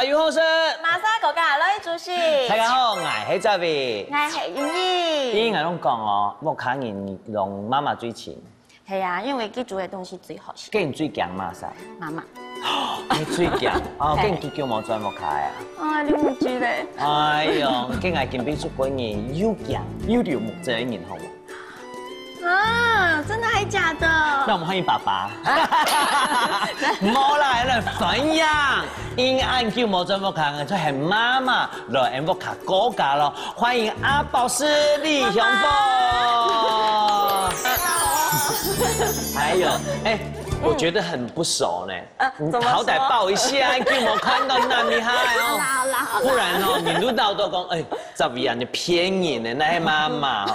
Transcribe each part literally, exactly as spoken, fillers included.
啊，有好食。馬莎哥哥來煮食。大家好，𠊎係Zavi。𠊎係英英。英英，𠊎摎你講哦，屋下人摎媽媽最親。係啊，因為佢煮个東西最好食。該你最驚麼儕？媽媽。你最驚？哦，係。該你幾久無轉屋下啊？啊，你毋知咧。哎喲，該𠊎今晡日出國呢，又驚又流目汁个人，好無？ 啊，真的還假的？那我們歡迎爸爸。無啦，來分享。因恁久無轉屋下，就喊媽媽來𠊎屋下過家咯。歡迎阿寶師、李雄寶。還有，哎，我覺得很不熟呢。 呃，你好歹報一下，怎麼說？你有沒有看到那厲害哦？好啦，好啦，好啦。不然哦，你錄到都講，哎，Zavi啊，你騙人的，那些媽媽，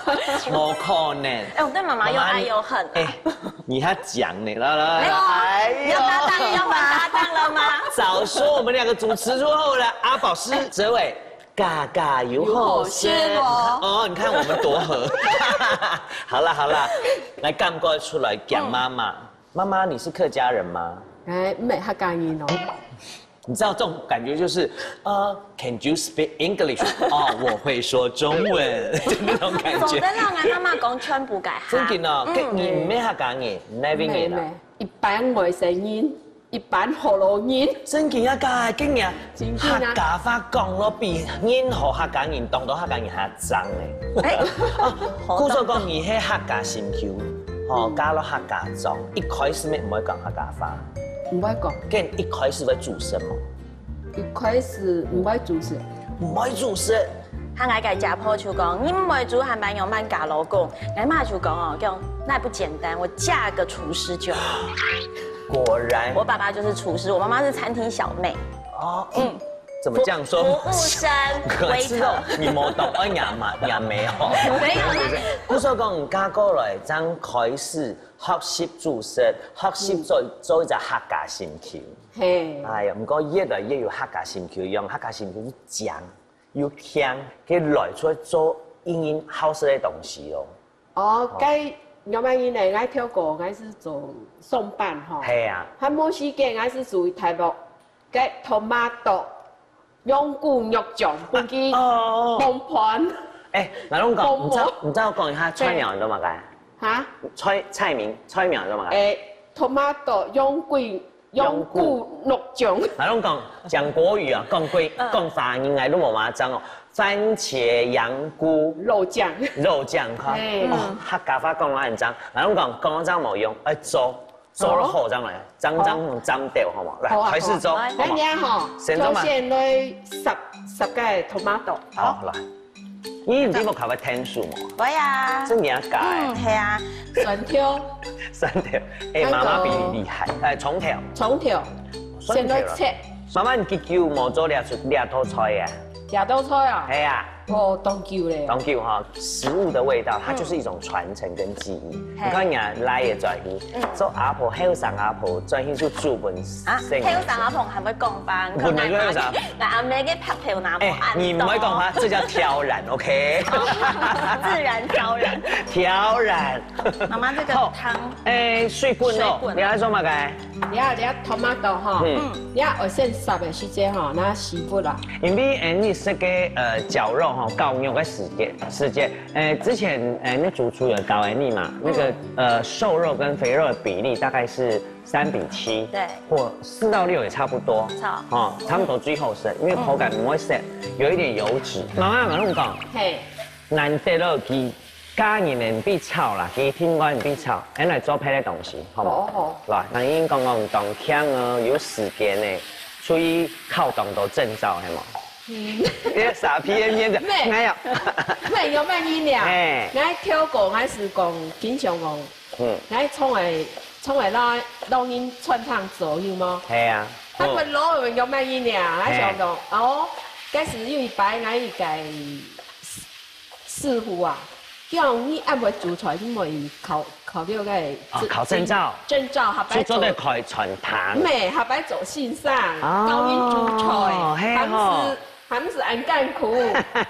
無可能。哎，我對媽媽又愛又恨啊。媽媽，哎，你還講呢，來來來，沒有啊，哎呦。你要搭檔，要換搭檔了嗎？早說我們兩個主持就好了，阿寶師、哲偉，家家有好食。有好食哦。哦，你看我們多合。好啦好啦，來，敢過出來講媽媽。 媽媽，你是客家人嗎？哎，毋係客家人哦。你知道這種感覺就是，呃，Can you speak English？哦，我會說中文，就那種感覺。總得讓俺媽媽講全部个哈。真的哦，嗯。你毋係客家人，哪位人啊？毋係，毋係，一半外省人，一半河洛人。真的啊，假的，竟然真的啊。客家話講了比任何客家人，當多客家人還正呢。哎，啊，故所講你係客家心臼。 吼，嫁落客家庄，一開始乜毋會講客家話。毋會講。該一開始會煮食無？一開始毋會煮食。毋會煮食。𠊎个家婆就講，你毋會煮，還愛仰般嫁老公？𠊎媽就講哦，講那不簡單，我嫁個廚師就好。果然。我爸爸就是廚師，我媽媽是餐廳小妹。哦，嗯。 怎麼這樣說？服，服務生，可是哦，waiter。你無懂，哎呀媽，也沒有。沒有啦。不是講嫁過來，正開始學習煮食，學習做，嗯。做一隻客家心臼。嘿。哎呀，毋過越來越有客家心臼樣，客家心臼又靚又香，可以來出來做人人好食个東西哦。 哦，該仰般呢？𠊎頭過，𠊎係做上班吼。係啊。還無時間，𠊎係煮大鑊，該tomato，羊菇肉醬，分佢哦，哦，哦。燜飯。哎，𠊎摎你講，燜飯。你知道，你知道我講一下菜名叫麼个？哈？菜，菜名，菜名叫麼个？哎，tomato，羊菇 羊菇肉醬。𠊎摎你講，講國語啊，講國，嗯。講華語，𠊎都無麼正哦。番茄羊菇肉醬。肉醬哈。嘿。哦，客家話講到恁正，𠊎摎你講，講到正無用，愛做，做了好正來，正正正調，好無？來，好啊，開始做，好啊。好無？來，你看吼，先做嘛。首先來煠，煠个tomato。好，來。 你有在屋下會𢯭手無？會啊。真正假个？嗯，係啊。蒜頭。蒜頭，哎，還有媽媽比你厲害。哎，蔥頭。蔥頭，蒜頭啦。先來切。媽媽，你幾久無做這出，這道菜啊？這道菜啊？係啊。哦，當久咧。當久哈，食物的味道，它就是一種傳承跟記憶。嗯。你看你啊，倈仔轉去，嗯。做阿婆，後生阿婆轉去就煮分啊，細人。後生阿婆還會講話，本來就後生。 𠊎阿姆个白頭那無恁多。哎，你毋會講話，這叫挑染，OK？自然挑染。挑染。媽媽這個湯。好，哎，水滾咯，水滾。你愛做麼个？你愛，你愛tomato吼，嗯。你愛先煠个時節吼，拿洗不啦。因為，哎，你食个，呃，絞肉吼，絞肉个時節，時節，哎，之前，哎，那主廚有教你嘛，那個，嗯。呃，瘦肉跟肥肉的比例大概是 三比七，對。或四到六也差不多。好。哦，差不多最好食，因為口感毋會澀，嗯。有一點油脂。媽媽，𠊎摎你講，嘿。難得咯，佢家人毋會炒啦，佢應該毋會炒，𠊎來做別个東西，好無？好，好。來，𠊎應該講講當慶哦，有時間呢，出去考當多證照，係無？嗯。你个傻皮个面子，咩？哎呀。咩，有麼个呢？哎。𠊎頭過，𠊎係講，經常講， 嗯。𠊎從來，從來摎，摎人串通做，有無？係啊。啊，嗯。𠊎老人有麼个呢？𠊎想講，哦，該時有一擺，𠊎一個師傅啊，叫你恁會煮菜，你愛考，考了个哦，證，考證照。證照，下擺做，就做得開餐廳。咩，下擺做先生，哦，教人煮菜，係吼。還毋係還毋係恁艱苦。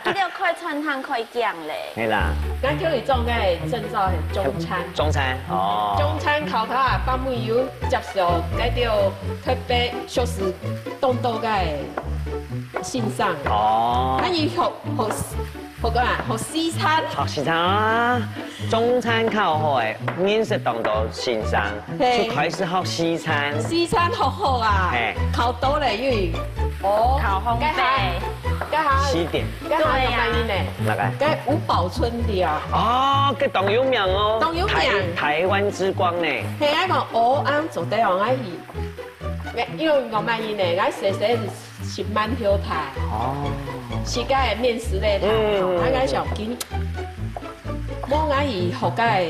佢兜開餐廳開驚咧。係啦。咱叫佢做个證照係中餐。中餐，哦。中餐考考啊，爸母有接受，該兜特別學習當多个先生。哦。啊，佢學，學，學个啊，學西餐。學西餐啊，中餐考好誒，認識當多先生。 係。就開始學西餐。西餐學好啊，係。考到咧，因為，哦，考烘焙。該下，該下，西點。該下个麼个呢？哪個？該吳寶春个啊。哦，該當有名哦。當有名。台，台灣之光呢。係，𠊎講，哦，恁樣做得哦，𠊎去。因為𠊎麼个呢？𠊎細細係食饅頭派，哦。食該个麵食類派，嗯，嗯，嗯。𠊎，𠊎想緊 無，𠊎去學該，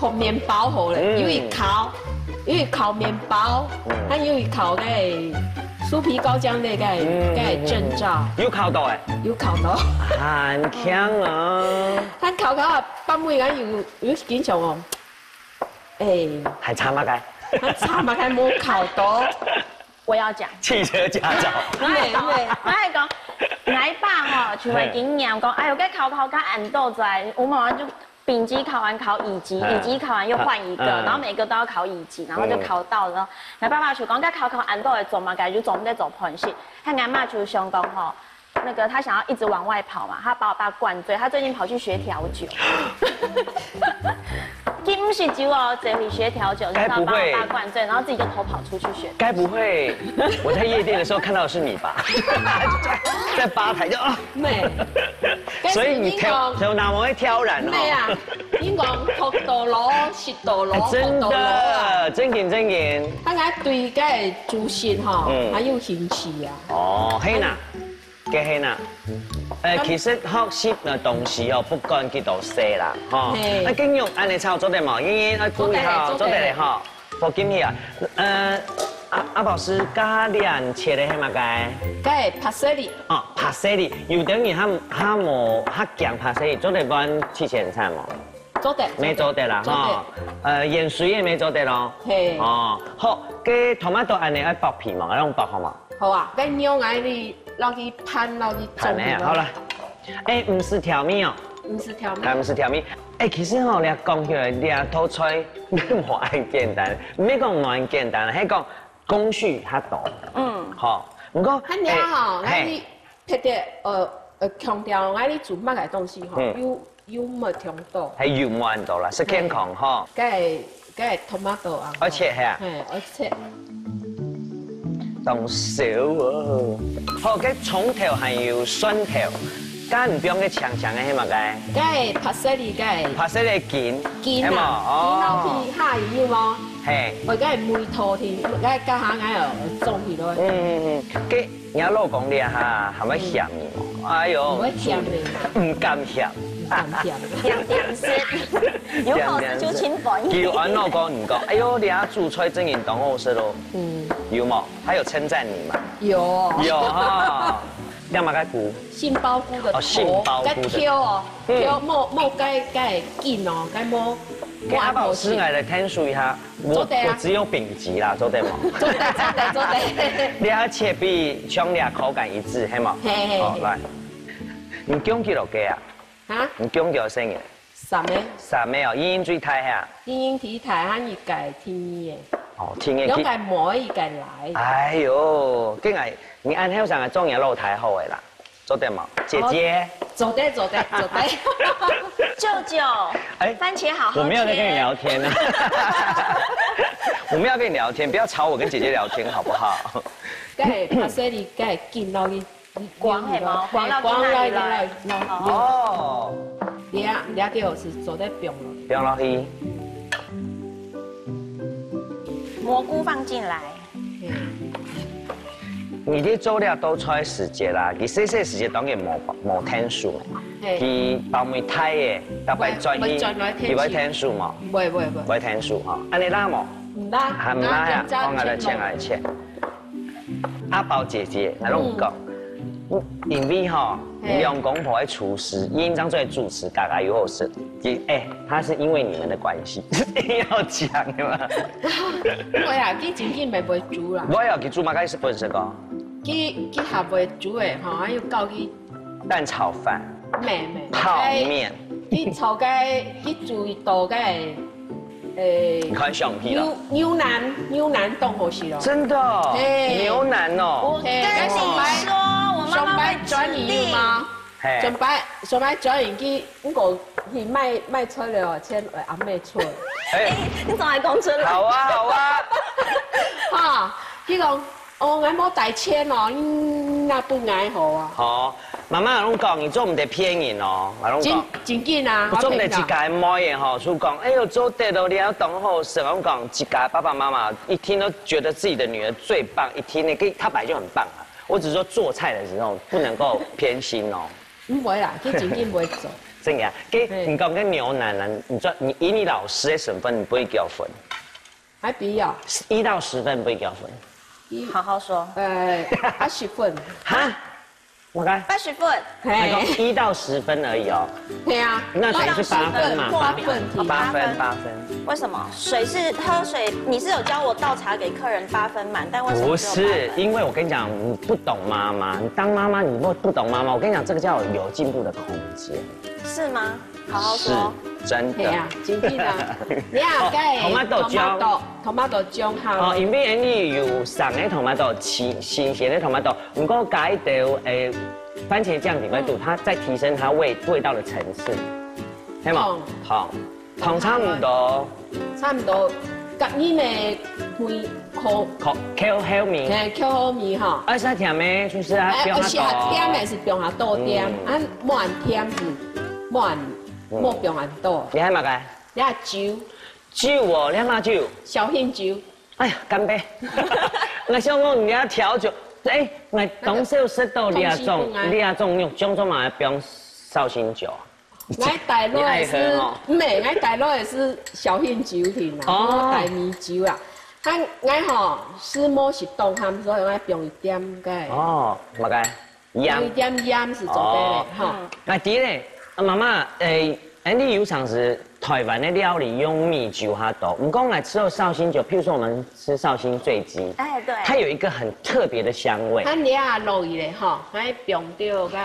學麵包好咧，嗯。又去考，又去考麵包，嗯。還有去考該酥皮糕漿類个，嗯，該證照。嗯，嗯，嗯。有考到誒？有考到。很強啊。還考考啊，爸母𠊎有，有經常哦，誒。還差麼个？還差麼个無考到？ 我要講。汽車駕照。我來講，對，對。我來講，𠊎爸吼，就會緊念講，哎喲，該考考較恁多仔，有無啊就丙級考完考乙級，嗯。乙級考完又換一個，嗯。然後每個都要考乙級，然後就考到了。嗯。然後𠊎爸爸就講，該考考恁多仔做麼个，就做毋得做飯食。該𠊎媽就想講吼， 那個他想要一直往外跑嘛，他把我爸灌醉，他最近跑去學調酒。佢毋食酒哦，只會學調酒，然後把我爸灌醉，然後自己就偷跑出去學。該不會我在夜店的時候看到的是你吧？在吧台就，啊。無。所以你挑，該係你講，挑，那麼會挑染哦。無啊，你講學到老，食到老，哎，真的，學到老啊。正經，正經。啊，𠊎對該主食吼，嗯。還有興趣啊。哦，係啦。 該係啦。呃，其實學習个東西哦，不管幾多歲啦，吼。嘿。啊，今日恁樣炒做得無？英英愛注意吼，做得，做得。做得咧吼。放進去啊。呃，阿，阿寶師，該這切个係麼个？該白色个。哦，白色个，有的人較，較無，較驚白色个，做得放七千層無？ 做得，乜做得啦，做得。吼。呃，鹽水个乜做得咯。嘿。哦，好，該tomato恁樣愛剝皮嘛，愛用剝好嘛。好啊，該肉𠊎哩落去盤，落去熝佢咯。盤个，好啦。哎，毋使調味哦。毋使調味。哎，毋使調味。哎，其實吼，你講起來，這道菜無恁簡單，毋係講無恁簡單，係講工序較多。嗯。吼，毋過，恁樣吼，哎，嘿。𠊎哩特別，呃，呃，強調，𠊎哩煮麼个東西吼，嗯。有 有無忒多？還有無恁多啦，食健康吼。該，該tomato啊。愛切係啊？嘿，愛切。當少哦。好，該蔥頭還有蒜頭，該毋放个青青个係麼个？該白色个該。白色个根，根啊，係無？哦。你老皮下有無？嘿。愛該梅頭甜，該加下𠊎有種起來。嗯嗯嗯，該 若老公這下還會嫌你無？哎喲，毋會嫌你嘛。毋甘嫌。毋甘嫌。恬恬食，有好食就盡歡喜。佢有恁老公毋講，哎喲，這下煮菜正經當好食咯。嗯。有無？他有稱讚你嗎？有。有哈。這麼个菇？杏鮑菇个頭，哦，杏鮑菇个。該挑哦，嗯。挑莫，莫該，該緊哦，該莫，該阿寶師，莫好食。𠊎來聽說一下。 我，做得啊。我只有丙級啦，做得無？做得，做得，做得。你愛切比像你口感一致，係無？嘿，嘿，好，嘿。來。你降幾多个啊？啊？你降幾多歲人？三个。三个哦，英英最大哈？英英第一大，啊，一个第二个。哦，第二个。兩个妹，一个倈。哎喲，該𠊎，你恁後生啊，做若老弟好个啦。 做得無？姐姐。哦，做得，做得，做得。舅舅，哎，番茄好好切。我沒有在跟你聊天啊。我沒有要跟你聊天，不要吵我跟姐姐聊天，好不好？該白色个，該緊落去，光係無？光落去，光落去，哪裡來？來，來，來。哦。這，這就係做得放落去。放落去。蘑菇放進來。 嗯。你在做這道菜時節啦，佢細細時節當然無，無聽書，嘿。佢包尾大个，特別轉去，會，會轉來聽書。佢會聽書無？會，會，會。會聽書吼，恁樣啦無？毋啦，還毋啦呀，毋啦，緊張，我來切，緊張。來切。阿寶姐姐，來摎你講，嗯。因為吼，嘿。兩公婆个廚師，因為這樣做主持，家家有好食。 佢，哎，他是因為你們的關係，一定要講的嘛。對啊，佢正經乜會煮啦。我也去煮嘛，該係本身講。佢佢下會煮个吼，還有教佢蛋炒飯、咩咩泡麵。佢炒个，佢煮一道个，誒，你看相片了。牛牛腩，牛腩當好食咯。真的哦，嘿。牛腩哦。我跟你说，嘿，我妈妈会煮的。上擺轉移有嗎？嘿。上擺上擺轉移去，毋過去買買菜了，錢愛阿妹出。哎，你怎么还讲出来？好啊好啊。哈，佢講。 哦，𠊎無帶錢哦，你拿分𠊎好啊。好，媽媽，𠊎摎你講，你做毋得騙人哦，𠊎摎你講。真真緊啊，𠊎做毋得自家个妹仔吼，就講，哎喲，做得哦，你還當好食。𠊎摎你講，自家爸爸媽媽一聽都覺得自己的女兒最棒，一聽呢，跟她本來就很棒啊。我只是說做菜的時候不能夠偏心哦。毋會啦，佢真緊會做。真的啊，跟你講跟牛腩啊，你做你以你老師的身份，你不會給我分。 還比哦。一到十分，你會幾多分？一，好好說。呃，八十分。哈？我看。八十分。嘿。那个一到十分而已哦。对啊。那等于是八分嘛？八分，八分，八分。为什么？水是喝水，你是有教我倒茶给客人八分满，但为什么只有八分？不是，因为我跟你讲，你不懂妈妈，你当妈妈你不不懂妈妈，我跟你讲，这个叫有进步的空间。是吗？ 好好说。是，真的。嘿啊，真紧啊。你啊，哦，該tomato醬。Tomato，tomato醬哈。哦，因為恁呢有生个tomato，新新鲜个tomato，毋過加一兜誒番茄醬入去肚，嗯。它再提升它味味道的層次，係無？糖。糖，糖差毋多。差毋多，甲你个味好。口口口味。嘿，口好味哈。愛食甜个，就是啊，哎，放較多。而且甜个是放較多點，嗯。啊，無恁甜是無恁 嗯。莫放恁多。你還麼个？你還酒。酒哦，你還麼酒？紹興酒。哎呀，乾杯！𠊎想講你還調酒，哎，𠊎當少食到你這種，同時講啊。你這種肉醬做麼个放紹興酒啊？𠊎帶落个係，你愛喝哦。毋係，𠊎帶落个係紹興酒定啦，哦。無帶米酒啊。啊，𠊎吼，係無食當鹹，所以𠊎放一點个。哦，麼个？ 鹽。有一點鹽係做得个，哦。吼。嗯。𠊎知咧，啊，媽媽，誒，誒，你有常食台灣个料理用米酒較多，毋過𠊎食紹興酒，譬如說我們吃紹興醉雞，哎，對。它有一個很特別的香味。啊，你啊，落去咧，吼，還放掉个。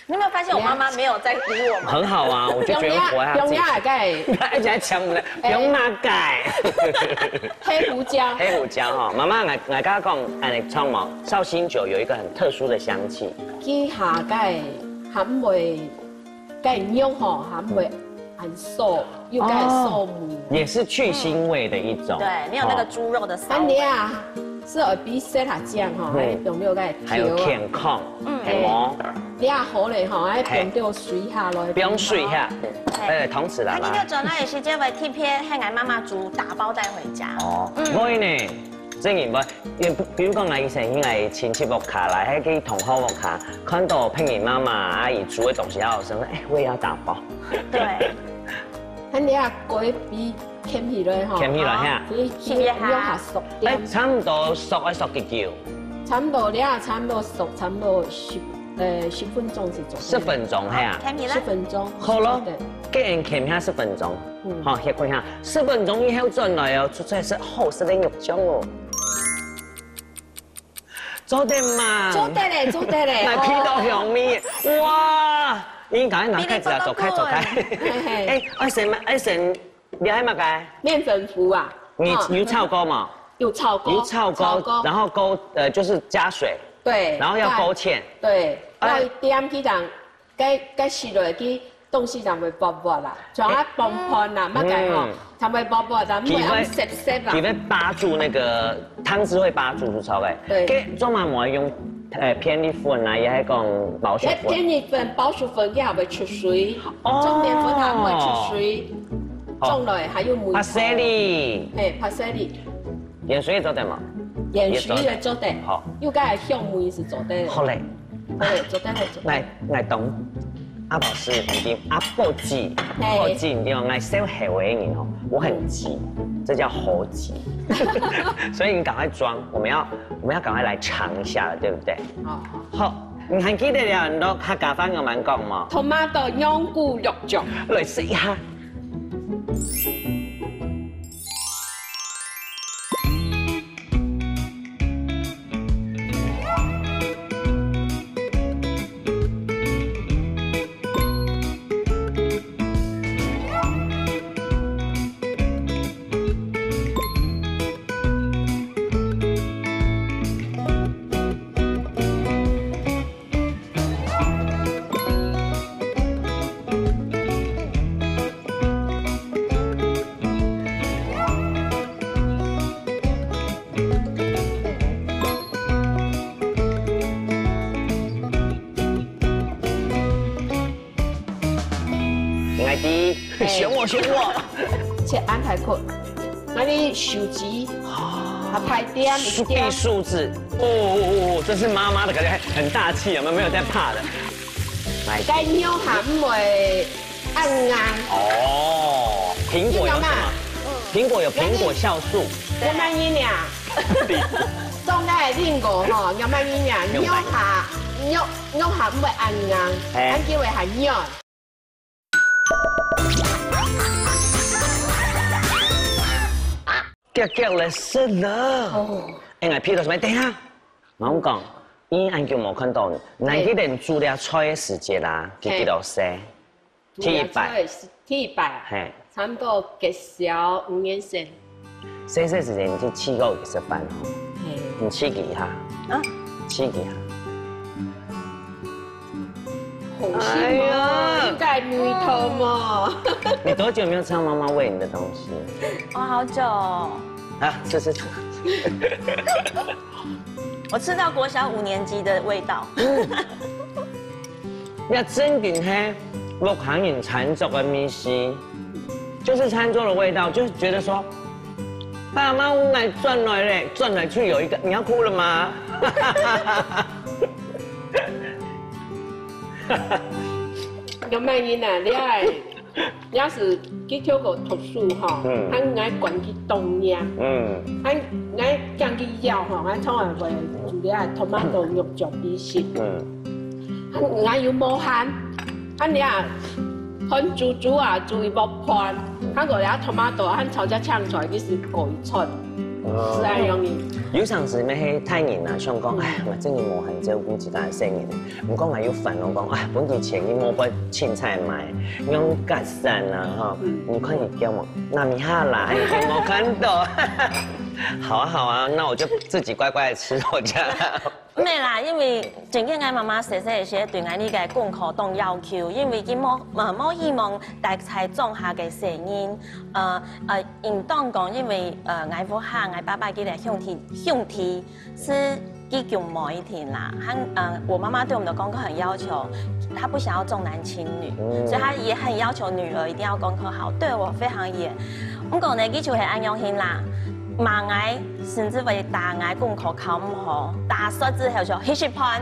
你有沒有發現我媽媽沒有在理我們？很好啊，我就覺得我要自己吃。放了，放了，該。而且還搶我們的，哎。放麼个？黑胡椒。黑胡椒吼，媽媽，𠊎，𠊎剛剛講，恁呢，唱嘛，紹興酒有一個很特殊的香氣。佢下該鹹味，該肉吼，鹹味很臊，又該臊母。哦，也是去腥味的一種。嗯。對，沒有那個豬肉的騷味。哦。啊，你啊，係愛比色下醬吼，嗯。還有放了該還有甜口。嗯。係無？你啊好咧吼，還放到水下落去。放水下。 嘿。哎，同時啦，來。啊，今日轉來个時間，會特別喊𠊎媽媽煮打包帶回家。哦，嗯。會呢，正經會，因為比如講，𠊎以前去𠊎親戚屋下啦，還去同學屋下，看到別人媽媽阿姨煮个東西，然後想說，哎，我也要打包。對。恁呢啊，雞皮牽起來吼，牽起來哈。啊，佢，佢用下熟點。哎，差不多熟愛熟幾久？差不多，你啊，差不多熟，差不多十 呃，十分鐘係做得。十分鐘，係啊。十分鐘。好咯，做得。既然囥下十分鐘，嗯。好，歇睏下，十分鐘以後轉來哦，出出來係好食个肉醬哦。做得嘛。做得咧，做得咧。來鼻到香味，哦。哇！應該拿筷子啊，走開，走開。嘿嘿。哎，愛先，愛先 你愛麼个？麵粉糊啊。你有炒過嗎？哦，有炒過，有炒過，炒過。然後勾，呃，就是加水。對，然後要勾芡。對，哎。愛點去讓，該，該食落去，東西才會薄薄啦，像啊，哎。磅盤啦，麼个吼，嗯。才會薄薄，才毋會恁澀澀啦。佢會，佢會巴住那個，湯汁會巴住，就炒个。對。該做麼个無用，呃，片栗粉啊，也係講包粟粉？片栗粉、包粟粉，佢還會出水，哦。種麵粉還會出水。 好。種落還有梅。Parsley。嘿，parsley。鹽水也做得嘛？鹽水也做得。好。又該香味係做得。好嘞。好嘞，做得，好做得。來，來，懂。阿寶是已經，阿寶姐，嘿。阿寶姐，你知道，𠊎小孩个人哦，我很急，這叫猴急。所以你趕快裝，我們要，我們要趕快來嚐一下了，對不對？好，好。好，你還記得了，你都客家話有蠻講嗎？Tomato香菇肉醬。來試一下。B，選我，選我。切安排過，那你手機，啊，排點一點。數字，哦哦哦，這是媽媽的感覺，很大氣，有沒有？沒有在怕的。來，該肉還毋會恁硬。哦，蘋果有什麼？蘋果有蘋果酵素。有麼个呢？總來另外吼，有麼个呢？肉還，肉，肉還毋會恁硬，哎。恁久會還軟。 遽遽來食了。哦。哎，𠊎鼻到什麼？等一下，我講，你恁久無看到，你，嘿。你記得你煮這菜个時節啦，記，記得食。第一擺。煮這菜个時，第一擺啊，嘿。差不多國小五年生。 細細時節你去試過佢食飯吼？嘿。你試佢一下。啊？試佢一下。好食嗎？哎呀。應該味道嘛。你多久沒有吃到媽媽餵你的東西？哦，好久哦。啊，吃吃吃。我吃到國小五年級的味道。 這正經係屋下人餐桌个味緒，就是餐桌的味道，就是覺得說，爸媽，𠊎轉來咧，轉來就有一個，你要哭了嗎？有麼个啊？你愛 也係佢透過讀書吼，嗯。還𠊎管佢當嚴。嗯。還𠊎驚佢枵吼，𠊎從來會煮這tomato肉醬佢食。嗯。還𠊎又無閒，還這飯煮煮啊，煮一鑊飯，還過這tomato，還炒隻青菜，佢係過一餐。哦。係恁樣个。有常時乜係大人啊，想講，嗯。哎，𠊎真个無閒照顧自家个細人。 毋過𠊎又煩惱講，哎，本地錢你無分凊彩買，用隔山啊，哈，嗯。你看你給我拿米哈啦，哎，你給我看到。好啊，好啊，那我就自己乖乖地吃我家。毋係啦，因為正經𠊎媽媽細細个時對𠊎這個功課當要求，因為佢無，呃，無希望帶在莊下个細人，呃，呃，應當講，因為，呃，𠊎屋下，𠊎爸爸佢个兄弟，兄弟 是佢降妹定啦，他，呃，我媽媽對我們的功課很要求，她不想要重男輕女，嗯。所以她也很要求女兒一定要功課好，對我非常嚴。毋過呢，佢就係恁樣形啦，罵𠊎，甚至會打𠊎，功課考毋好，打煞之後就去食飯，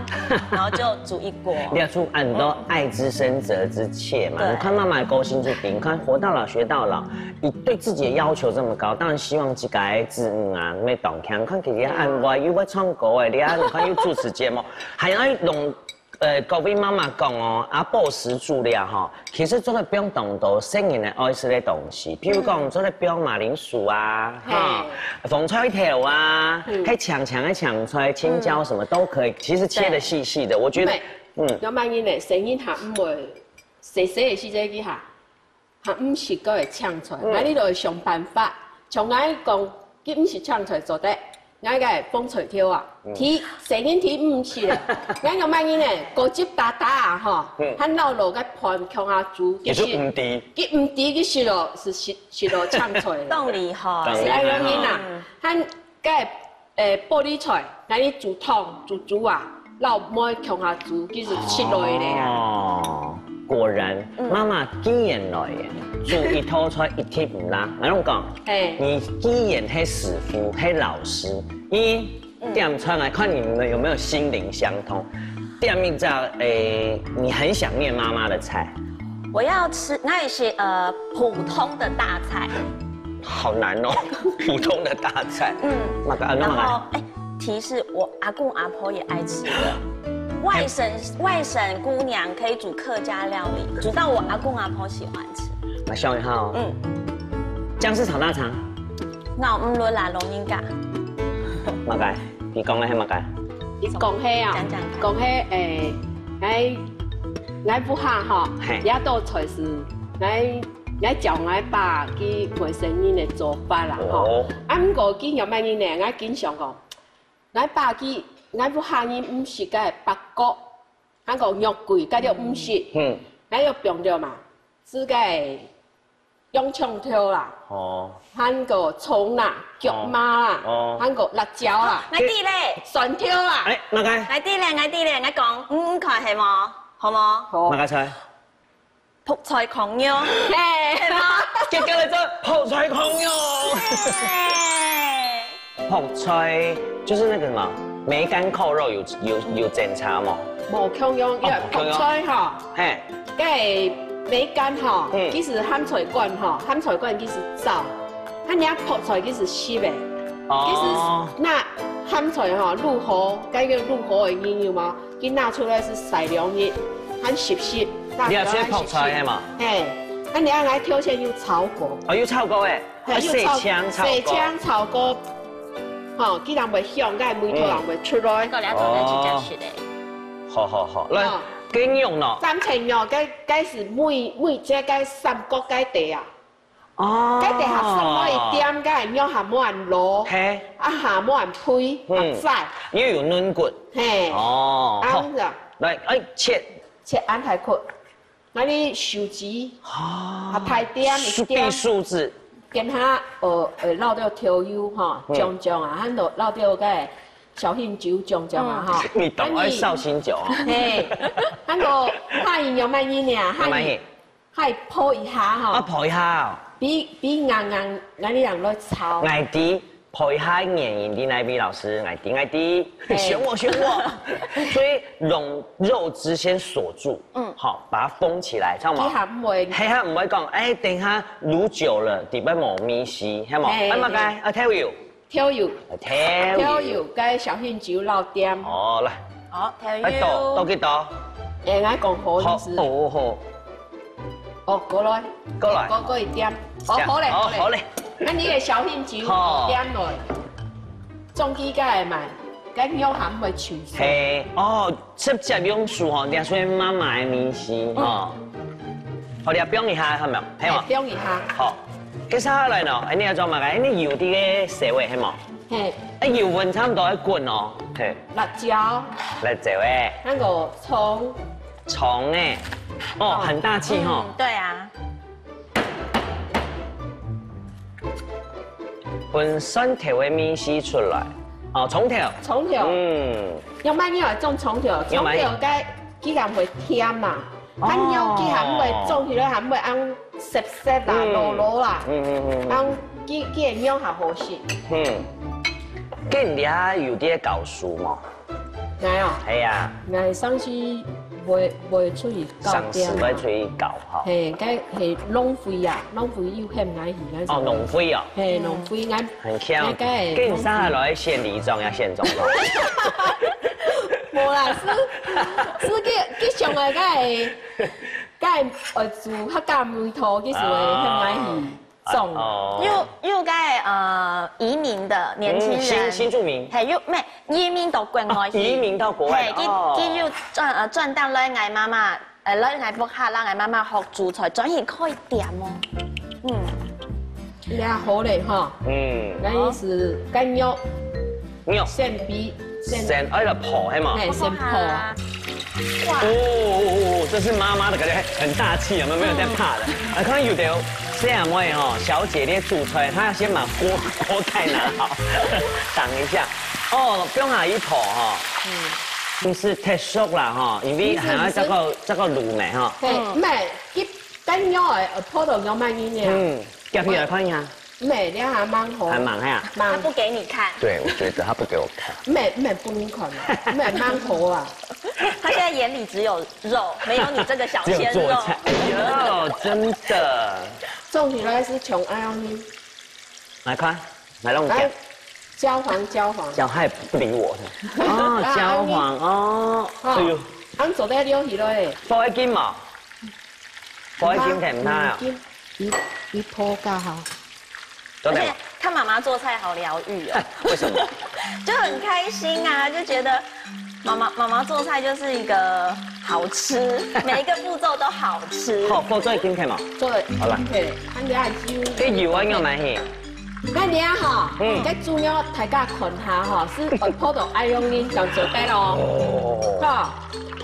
然後就煮一鍋。你要出很多愛之深責之切嘛，嗯。你看媽媽的個性就定，你看活到老學到老， 你對自己的要求這麼高，當然希望自家个子女啊，愛當強。看佢个安慰，又會唱歌个，你啊，你看又主持節目，還愛弄，呃，各位媽媽講哦，啊，boss煮了吼，其實做得放當多細人个愛食个東西，譬如講，做得放馬鈴薯啊，哈，嘿。紅菜頭啊，嗯。還青青个青菜、青椒什麼都可以，其實切得細細的，我覺得，對。嗯。有麼个呢？細人還毋會，細細个時節佢哈， 還毋識該个青菜，嗯。𠊎這就想辦法。像𠊎講，佢毋識青菜做得，𠊎个紅菜頭啊，嗯。佢細人佢毋識咧。𠊎講麼个呢？果汁打打啊，吼，嗯。還摎落个飯共下煮，其實其實毋知。佢毋知佢食落，係食，食落青菜。當厲害。當厲害。係恁樣啊，嗯。還 該，呃，玻璃菜，𠊎俚煮湯、煮煮啊，摎妹共下煮，其實食落去咧啊。哦，果然，嗯。媽媽既然來了，煮一道菜一定毋落。𠊎同你講，嘿。你既然係師傅，係老師，你，嗯。點菜來看你們有沒有心靈相通，點一隻，誒，你很想念媽媽的菜。我要吃，那也是，呃，普通的大菜。 好難哦，普通的大菜。嗯。麼个，啊，那麼難。然後，哎，題是我阿公阿婆也愛吃的，外省，外省姑娘可以煮客家料理，煮到我阿公阿婆喜歡吃。來想一下哦。嗯。薑絲炒大腸。那我們輪來龍應該。麼个？你講个係麼个？你講係啊，講講看。講係，誒，𠊎，𠊎屋下吼，嘿。這道菜係，𠊎 𠊎教𠊎爸佢外省人个做法啦，吼。哦。啊，毋過佢仰般呢？𠊎經常講，𠊎爸佢，𠊎屋下人毋食个八角，還過肉桂，該就毋食。嗯。𠊎就放了嘛，係个洋蔥頭啦，哦。還過蔥啦、薑嫲啦，哦。還過辣椒啦，𠊎知咧。蒜頭啦。哎，麼个？𠊎知咧，𠊎知咧，𠊎講，嗯，你看係無？好無？好。麼个菜？覆菜炕肉。嘿，結果來做覆菜炕肉。嘿。覆菜就是那個什麼梅乾扣肉有有有檢查嗎？無共樣，因為覆菜吼，嘿，該梅乾吼，嗯，其實鹹菜乾吼，鹹菜乾其實燥，啊你啊覆菜其實濕个。哦，其實那鹹菜吼，愈好，該个愈好个營養嘛，佢拿出來係曬兩日，還濕濕，拿出來還濕濕。你愛食覆菜係嘛？嘿，啊你愛來挑選有炒過。哦，有炒過誒。 啊，洗淨炒過。洗淨炒過，吼，佢人會香，該味道人會出來。這個了做得直接食的。好好好，來，哦，雞肉呢？三層肉，該該係每每隻該三角該底啊，哦，該底下上來一點，該肉下滿老，嘿，啊下滿肥，嗯，啊在，又有嫩骨，嘿，哦，好，啊，來，哎，切，切安排過。 那你手指啊，啊，拍點一點，數子，等下，呃呃，落掉調油哈，嗯，醬醬啊，還有落掉該小米酒醬醬啊哈。你懂愛紹興酒哦。嘿，還有下油要滿一點，下油，下油泡一下哈，啊，泡一下哦，比比硬硬，那你兩個炒，愛知 泡一下原因在哪位，老師，愛知愛知，選我選我。所以用肉汁先鎖住，嗯，好，把它封起來，知道嗎？佢還毋會，係，佢毋會講，哎，等一下滷久了，底背無味緒，係無？哎，麼个？啊，調油，調油，調油，調油，該小米酒落點。哦，來，好，調油，哎，倒倒幾多？哎，𠊎講好意思。好，好，好。 哦，過來，過來，過過一點，哦，好咧，哦，好咧，好咧。該你个小米酒，好，點落，總之該个嘛，該肉還會脆脆。嘿，哦，直接用手吼，捏出來媽媽个味緒吼。好，你放一下，好無？係無？放一下。好，接下來呢，哎，你愛做麼个？哎，你油在該燒个，係無？嘿，哎，油溫差毋多愛滾哦，嘿，辣椒，辣椒誒，該個蔥。 蔥誒，哦，很大氣吼。嗯，對啊。分蒜頭个味緒出來，哦，蔥頭。蔥頭。嗯，用麼个來種蔥頭？蔥頭該既然會甜嘛，哦，該肉既然會種起來，還會恁澀澀啦、嗯，老老啦，嗯嗯嗯，恁既既然肉還好食。嗯，該你有在教書無？ 𠊎哦，係啊，𠊎上次會會出去搞店啊，上次會出去搞吼。嘿，該係浪費啊，浪費又喊𠊎去該。哦，浪費哦。嘿，浪費𠊎。很巧，該該該你上下來選里長也選總統。無啦，係係佢佢想个該該呃煮客家味道，佢想个喊𠊎去。 種。哦，又又該呃移民的年輕人，嗯，新新住民，嘿，又無移民到國外去，哦，移民到國外，嘿，佢哦，佢又轉呃轉到來𠊎媽媽，呃來𠊎屋下，讓𠊎媽媽學煮菜，轉去開店哦。嗯，也好咧哈。嗯，該意思該肉肉先比先先愛來泡，係無？嘿，先泡啊。哇，哦哦哦，這是媽媽的感覺，很大氣，有沒有？沒有在怕的。啊，看有的細阿妹吼，小姐在煮菜，她要先把鍋鍋蓋拿好，擋一下。哦，不用拿一泡哈。嗯，你是太熟了哈，因為還要再過再過滷咩哈。嘿，毋係，佢該肉誒，泡到有滿一點。嗯，夾起來看一下。 毋係，這還蠻好。還蠻好啊。蠻，他不給你看。對，我覺得他不給我看。毋係，毋係分你看啊，毋係蠻好啊。他現在眼裡只有肉，沒有你這個小鮮肉。只有做菜。哎呦，真的。種起來係像恁樣呢。來看，來弄一下。來，焦黃，焦黃。焦，他也不理我。哦，啊，焦黃，哦。哦，哎呦。恁樣做得了起來。放一斤嘛。 不會心疼他啊。嗯，佢佢佢婆教好。做得嗎？而且看媽媽做菜好療癒哦。為什麼？就很開心啊，就覺得媽媽媽媽做菜就是一個好吃，每一個步驟都好吃。好，好，做得今天嘛。做得，好了。OK，看你愛煮。這油啊，要買去。該你啊哈，嗯，該豬肉大家看下哈，係愛泡到愛用力，這樣做得咯。哦。哈，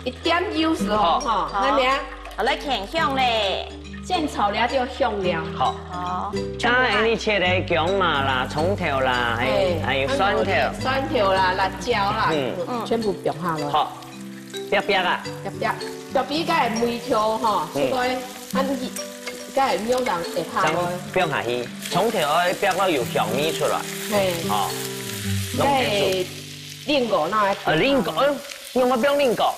一點油時候哈，好。該你啊。 好，來牽香咧。先炒了就香了。好。好。剛才你切个薑嫲啦、蔥頭啦，還有，嘿，還有蒜頭。還有蒜頭啦、辣椒啦，嗯。全部放下來。好。煏煏啊。煏煏，特別个梅頭吼，嗯。這個啊，你，該个肉人會怕咯。放下去，從頭愛煏到有香味出來。嘿。哦，弄清楚。該个蘋果那愛啊，蘋果，哎，用麼个放蘋果？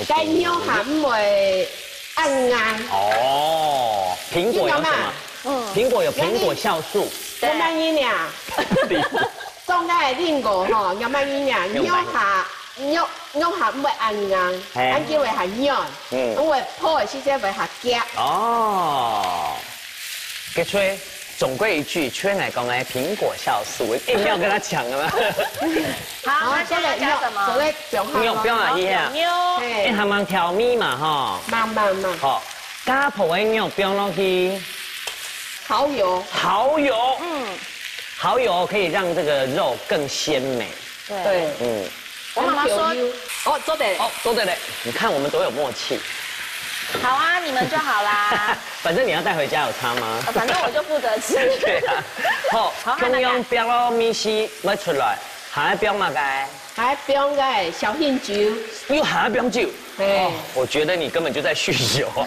該肉還毋會恁硬。哦，蘋果有什麼？你知道嗎？蘋果有蘋果酵素。對。有麼个呢？ 種个蘋果吼，有麼个呢？肉下，肉，肉下毋會恁硬，嘿。恁久會還軟，嗯。因為破个時節會較夾。哦，个吹，總歸一句，吹來講个蘋果酵素，一定要跟他搶啊嘛。好，那現在加什麼？做个放下去。肉放下去啊。牛。哎，嘿。還蠻調味嘛吼。慢慢慢。好，加薄个肉放落去。蠔油。蠔油。嗯。 蠔油可以讓這個肉更鮮美。對。對。嗯。我媽媽說，哦，做得。哦，做得嘞。你看我們多有默契。好啊，你們就好啦。反正你要帶回家有差嗎？哦，反正我就負責吃。對啊。好，好，還有哪個？中央放落米絲，愛出來，還愛放麼个？ 還放个紹興酒。又還愛放酒？嘿。哦，我覺得你根本就在酗酒啊。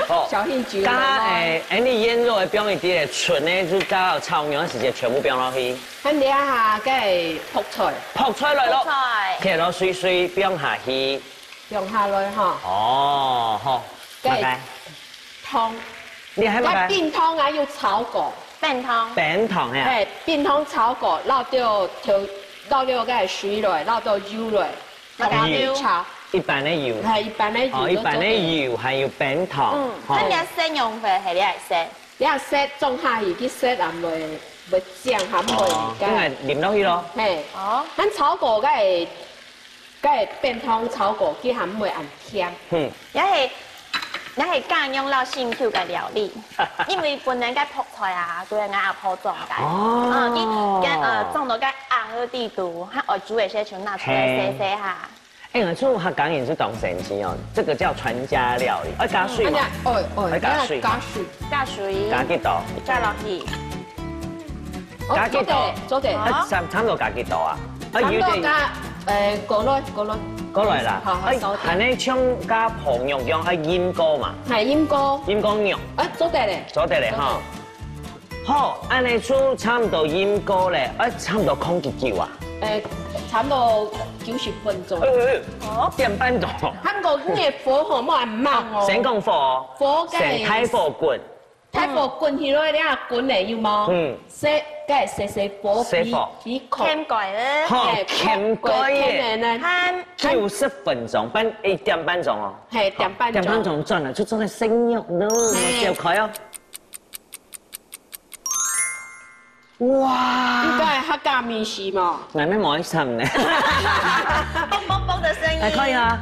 哦，紹興酒，加，來咯。哎，哎，你醃肉个放一滴嘞，純个就加到炒肉个時節全部放落去。恁這下个覆菜。覆菜來咯。覆菜。切到碎碎放下去。放下來哈。哦，好，該，大概。 湯。你還有麼个？該冰湯啊，有炒過。冰湯。冰湯呀。嘿，冰湯炒過，落到調，落到該水來，落到油來，落到油。炒。一般个油。嘿，一般个油哦，一般个油，還有冰湯。嗯，哦。該你愛食羊血，還係愛食？你愛食，種下去，佢食還會，會靚，還會哦，該。應該淋落去咯。嘿。哦。恁炒過該 該冰糖炒過，佢還毋會恁甜。嗯。也係，也係家用老辛苦个料理，因為本來个覆菜啊，就係𠊎阿婆種个。哦。嗯，佢，佢，呃，種到該硬个地肚，佢愛煮个時就拿出來洗洗下。嘿。哎，𠊎做客家人係當神奇哦，這個叫傳家料理，愛加水嘛？哎呀，哦，哦，愛加水。愛加水。加水。加幾多？加落去。 哦，加幾多？做得，做得。啊，差，差毋多加幾多啊？啊，有點。差毋多加，呃，過來，過來。過來啦。好，好，哎，少點。還能像加泡肉樣，愛浸過嘛？係，浸過。浸過肉。哎，做得咧。做得咧，哈。做得。好，恁樣就差毋多浸過咧，哎，差毋多放幾久啊？呃，差毋多九十分鐘。哎，哎，哎，哦。點半鐘。還過你个火吼，莫恁猛哦。先降火哦。火該先大火滾。 大火滾起來了，滾咧有無？嗯。細，該細細火，細火。比，比較。掀蓋咧。好，哎，掀蓋耶。掀蓋咧呢。九十分鐘，半，一點半鐘哦。嘿，點半鐘。點半鐘轉來，就做得食肉咯，嘿。小可哦。哇！應該客家美食嘛。𠊎乜無愛食呢。啵啵啵的聲音。還可以啊。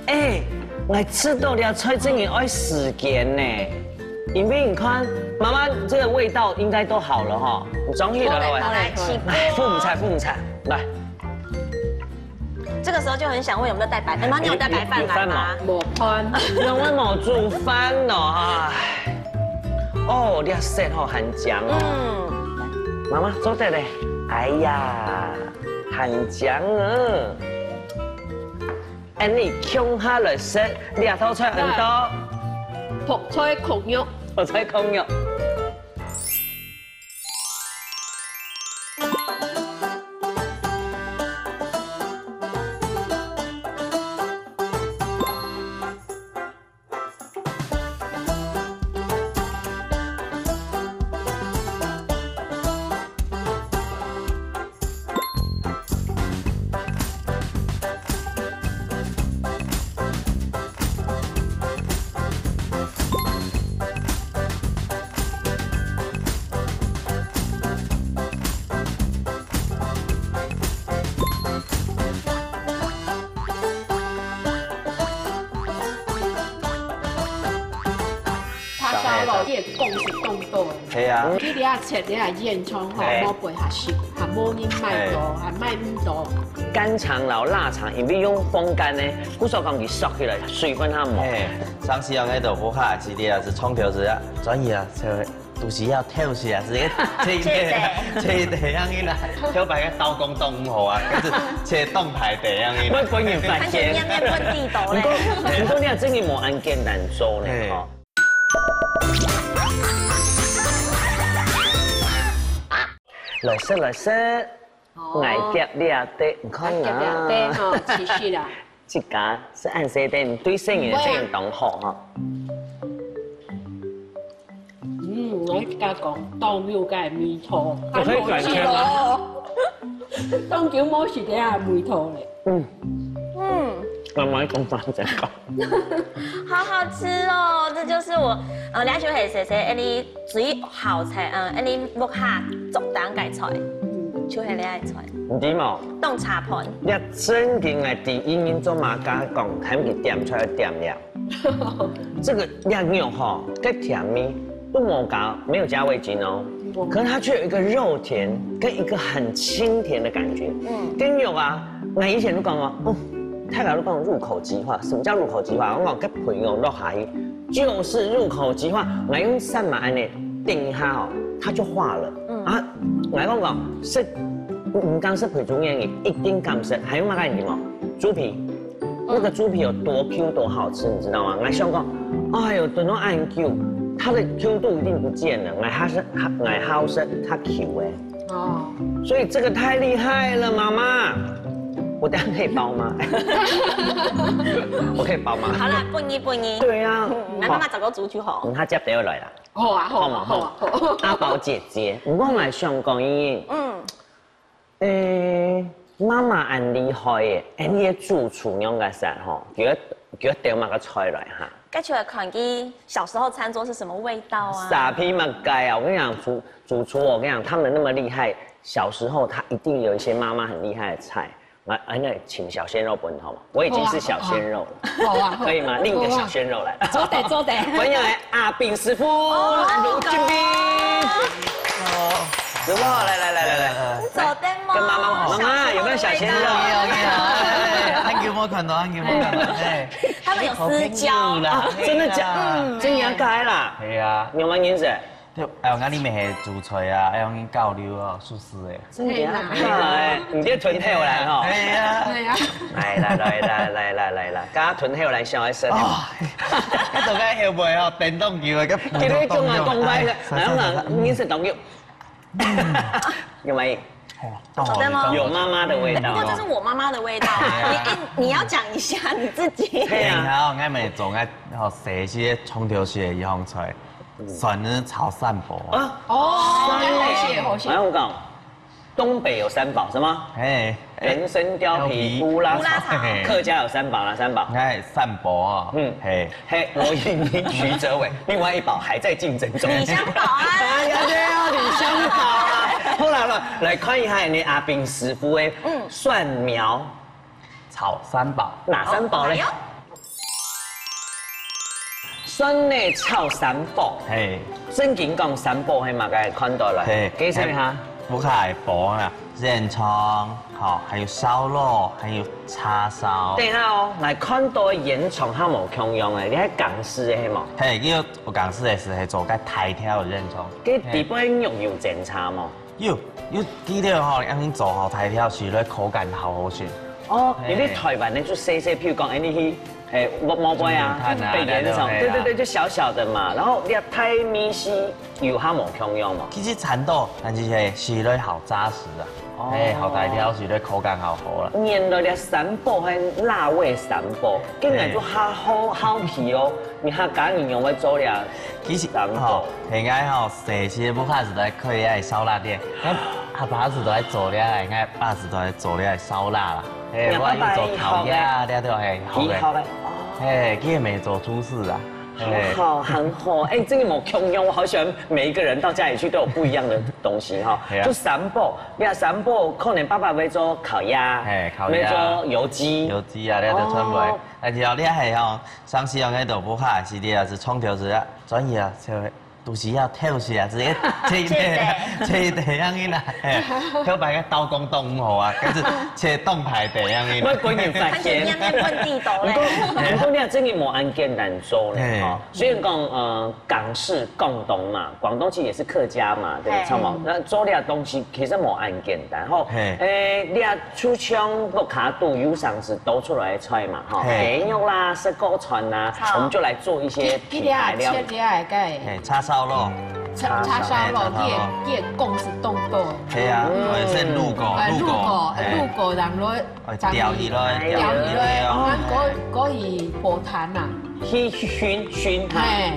哎，𠊎試著這菜真个愛時間呢，因為你看，媽媽這個味道應該都好了哈，你裝起來了喂。好嘞，好嘞。來，來，來，來，來。來，覆菜，覆菜，來。這個時候就很想問有沒有帶白，哎，媽，你有帶白飯來嗎？有，有飯嗎？無飯。因為無煮飯咯，哎。哦，這色吼，還靚哦。嗯。媽媽，做得咧。哎呀，還靚哦。 恁樣共下來食，這道菜安到覆菜焢肉。覆菜焢肉。叉燒肉，你个講是當多个。係啊。你這下切，你个煙腸吼，嘿。無分下食，還無人買到，嘿。還買毋到。乾腸摎臘腸，因為用風乾呢，故所講佢縮起來，水分較無。嘿，上次用該豆腐卡，其實也是衝頭子啊，轉去啊，才會。都是要跳起啊，直接切一切，切一切樣个啦，跳擺个刀工當毋好啊，可是切當排隊樣个啦。會分人發現。看起來面面問地道嘞。毋過，毋過你也真个無恁簡單做呢，嘿。吼。來食，來食。 哦。𠊎夾這塊，你看啊。𠊎夾這塊吼，其實啦。自家係恁細塊，對細人个正當好吼。嗯，𠊎自家講，當有个味道，我可以轉圈嗎？當久無食這味道咧。嗯。嗯。慢慢講，慢慢講。好好吃哦，這就是我，呃，這就係細細，恁呢 最好食，嗯，恁呢屋下做得个菜，就係這个菜。毋知無？當茶盤。這正經个第一人做麼个講，喊佢點菜點了。這個這肉吼，該甜味都無加，沒有加味精哦。可是它卻有一個肉甜，跟一個很清甜的感覺。嗯。跟肉啊，𠊎以前都講哦，哦，大家都講入口即化。什麼叫入口即化？我講該肥肉落下去， 就是入口即化，𠊎用舌嫲恁呢頂一下哦，它就化了。嗯。啊，𠊎講講，食，毋敢食肥豬肉，你一定敢食，還有麼个你知道嗎？豬皮，那個豬皮有多Q多好吃，你知道嗎？𠊎想講，哎喲，等到恁久，它的Q度一定不見了，𠊎好食，𠊎好食較Q个。 哦。所以這個太厲害了，媽媽。我等下可以包嗎？我可以包嗎？好啦，分你，分你。對啊。嗯，那媽媽找個煮就好。嗯，他接等下來啦。好啊，好啊，好嗎？好啊，好啊。阿寶姐姐，毋過𠊎想講，因為，嗯。誒，媽媽恁厲害耶，誒，你个主廚仰个煞吼，叫佢，叫佢調麼个菜來哈？ 該就要看佢小時候餐桌是什麼味道啊。沙皮麼个啊！我跟你講，主，主廚，我跟你講，他們那麼厲害，小時候他一定有一些媽媽很厲害的菜。來，哎，那請小鮮肉分你好嗎？我已經是小鮮肉了，好啊，好啊。可以嗎？另一個小鮮肉來。好啊。做得，做得。歡迎來阿炳師傅，哦，盧俊斌。哦。師傅好，來，來，來，來，來。做得嗎？跟媽媽好，媽媽有沒有小鮮肉？有，有，有。哎，很久沒看到，很久沒看到，哎。 他們有私交。好朋友啦。啊，真的假的？嗯。真的假的啦？係啊。你有沒有認識？就，哎，𠊎裡面係主廚啊，哎，𠊎交流哦，熟識的。真的假的？係啦。哎，你這吞口來吼。係啊。對啊。來，來，來，來，來，來，來，來，剛剛吞口來笑一聲。哦，哎，大家後背哦，等當久了，該今天中啊，公開的，哎，來，來，來，來，認識當久。 有沒有？哦，做得嗎？有媽媽的味道。不過這是我媽媽的味道啊。你，哎，你要講一下你自己。對啊。你好，𠊎每週，𠊎好寫一些創頭時的一項菜，蒜仁炒三寶啊。啊？哦，好香。哎，我講，東北有三寶，什麼？哎，人參貂皮、貂皮、烏拉草。烏拉草。嘿。客家有三寶啦，三寶。哎，三寶啊，嗯。嘿。 嘿，羅印尼、徐哲偉，另外一寶還在競爭中。李香寶啊。哎呀，對啊，李香寶啊。好啦，好啦，來看一下你阿炳師傅的，嗯，蒜苗炒三寶。哪三寶呢？哦，來喲。蒜泥炒三寶。嘿。正經講三寶，嘿，嘛，該看到了。嘿。介紹一下。屋下个寶啦。 煙腸，吼，還有燒肉，還有叉燒。等一下哦，𠊎看到煙腸較無共樣誒，你係港式个係無？嘿，因為有港式个係，係做該大條个煙腸。該底背肉有煎炒無？有，有，記得吼，恁樣做吼，大條時个口感好好食。哦，嘿。因為台灣个就細細，譬如講，哎，你去，哎，無，無杯啊，嗯，就北邊那種，看啊，對，對，對，對，對。就小小的嘛，然後你要太密細，有較無共樣嘛。其實差毋多，但是係，時个好扎實啊。 哦。嘿，好大條，食个口感好好啦。原來這三寶係辣味三寶，竟然就好好好奇哦！你客家人仰會做這其實，三寶？吼，係𠊎吼，細時个屋下時代開个燒臘店，𠊎阿爸時代做這，𠊎爸時代做這燒臘啦。嘿，你阿爸我有做烤鴨，這都係好个。很好个，哦。嘿，佢也沒做廚師啊。 嘿。很好，很好。哎，真的無共樣，我好喜歡每一個人到家裡去都有不一樣的東西哈。係啊。就三寶，你看三寶，可能爸爸會做烤鴨，嘿，烤鴨。會做油雞。油雞啊，你看就全部會。哦。但是哦，你還係吼，上次用該都不怕，是你也是創頭時啊，專業啊，就會有時要偷食啊，直接切一塊，切一塊樣仔啦。嘿，偷擺个刀工當毋好啊，但是切當大塊樣仔啦。會分人發現。看起來面面碰地圖嘞。不過，不過你看，真的無恁簡單做呢，嘿。吼。雖然講，呃，港式廣東嘛，廣東其實也是客家嘛，對不對？嘿。差不多。那做這東西其實無恁簡單，吼。嘿。誒，你看，就像屋下肚有常時多出來个菜嘛，吼，嘿。雞肉啦、石鍋菜啦，好。我們就來做一些其，其實啊，品牌料理。切這个 嘿，叉燒肉。叉，叉燒肉，嘿，叉燒肉。佢个，佢个講是當多。係啊，嗯。或者係滷過，哎，滷過，滷過，嘿。滷過，然後哎，調起來，調起來，調起來哦。哦。啊，可，可以補湯啊。去燻，燻它。嘿。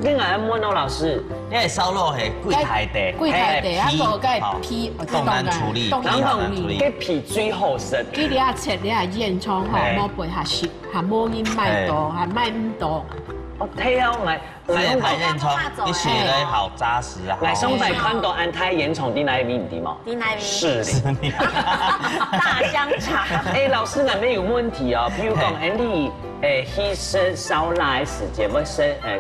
你愛問哦，老師。你个燒肉係幾大塊？幾大塊啊，嘿，皮，啊，無該皮，吼，哦，當難處理，當難處理。皮好難處理。該皮最好食。佢這下切這下煙腸吼，嘿。無分佢熟，還無人買到，嘿。還買毋到。哦，對啊，我買 所以大煙腸，你食了好扎實啊。來，上擺看到恁大煙腸在哪位，你知無？在哪位？士林。士林。大香腸。哎，老師，那邊有問題哦。譬如講，嘿。哎，你，哎，去食燒臘个時節，會食，哎，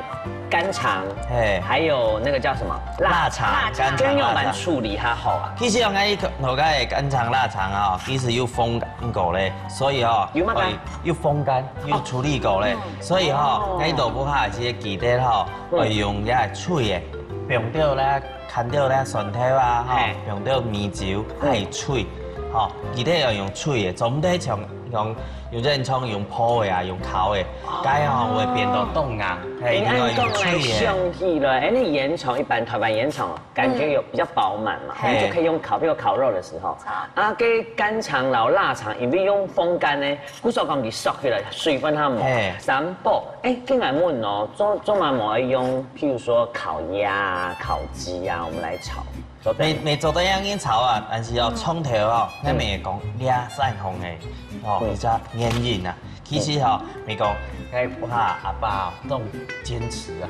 肝腸，嘿。還有那個叫什麼？臘，臘腸，臘腸。肝腸，該仰般處理較好啊？其實用該一個，我个肝腸、臘腸啊，其實有風乾過咧，所以哦，有嗎？會有風乾，有處理過咧。哦。 所以吼，哦。該落去下，這个記得吼，嗯。愛用這脆个，放到咧，牽到咧蒜頭啊，吼，嘿。放到米酒，嗯。愛脆，吼，記得愛用脆个，做毋得像用，用煙腸用烰个啊，用烤个，哦。該吼會變到當硬，嘿，你愛用脆个。哎，恁講來想起來，哎，那煙腸一般，台灣煙腸哦， 感覺有比較飽滿嘛，嗯。我們就可以用烤，比如烤肉的時候。好。啊，該肝腸摎臘腸，因為用風乾呢，故所講佢縮起來，水分較無。嘿。三寶，哎，今來問哦，做，做嘛無愛用，譬如說烤鴨啊、烤雞啊，我們來炒，做得嗎？乜，乜做得恁樣炒啊，但是哦，嗯。蔥頭哦，嗯。𠊎乜講這山紅个，哦，嗯。比較黏人啊。其實哦，嗯。乜講，𠊎屋下阿爸哦，當堅持啊。